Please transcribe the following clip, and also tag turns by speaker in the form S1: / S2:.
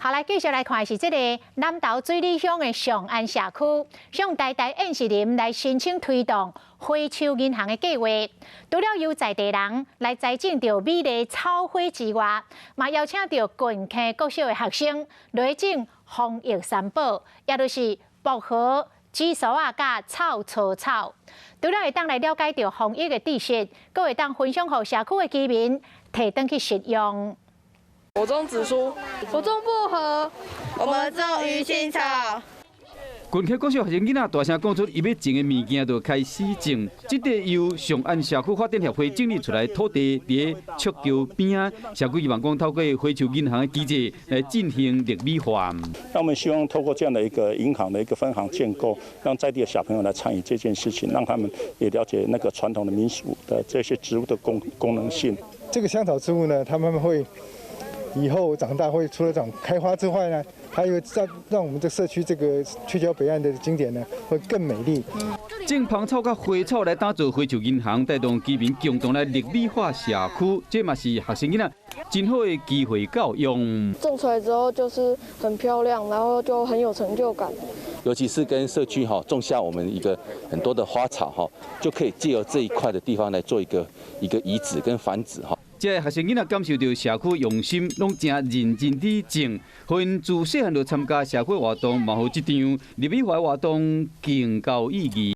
S1: 好，來繼續來看是這个南投水里鄉的上安社區，向台大燕士林來申請推動花樹銀行的計劃。除了由在地人來栽種著美麗草花之外，嘛邀請著近坑國小的學生來種防疫三寶，也就是薄荷、紫蘇仔佮臭草草。除了會當來了解著防疫的知識，閣會當分享予社區的居民，提轉去實用。
S2: 我種紫蘇，
S3: 我種薄荷，
S4: 我們種魚腥草。
S5: 近坑國小學生囡仔大聲講出伊欲種的物件，就開始種。這塊由上安社區發展協會整理出來土地，佇赤橋邊仔，社區希望講透過花樹銀行的機制來進行綠美化。
S6: 那我們希望透過這樣的一個銀行的一個分行建構，讓在地的小朋友來參與這件事情，讓他們也了解那個傳統的民俗的這些植物的功能性。
S7: 這個香草植物呢，他們會以後長大會除了長開花之外呢，還有讓我們這社區這個鵲橋北岸的景點呢，會更美麗。
S5: 種芳草佮花草來打造花樹銀行，帶動居民共同來綠美化社區，這嘛是學生囡仔真好的機會教育。
S2: 種出來之後就是很漂亮，然後就很有成就感。
S8: 尤其是跟社區哈種下我們一個很多的花草哈，就可以借由這一塊的地方來做一個移植跟繁殖哈。
S5: 這个學生囡仔感受著社區用心，攏誠認真佇種，予𪜶自細漢就參加社區活動，嘛予這場綠美化活動更有意義。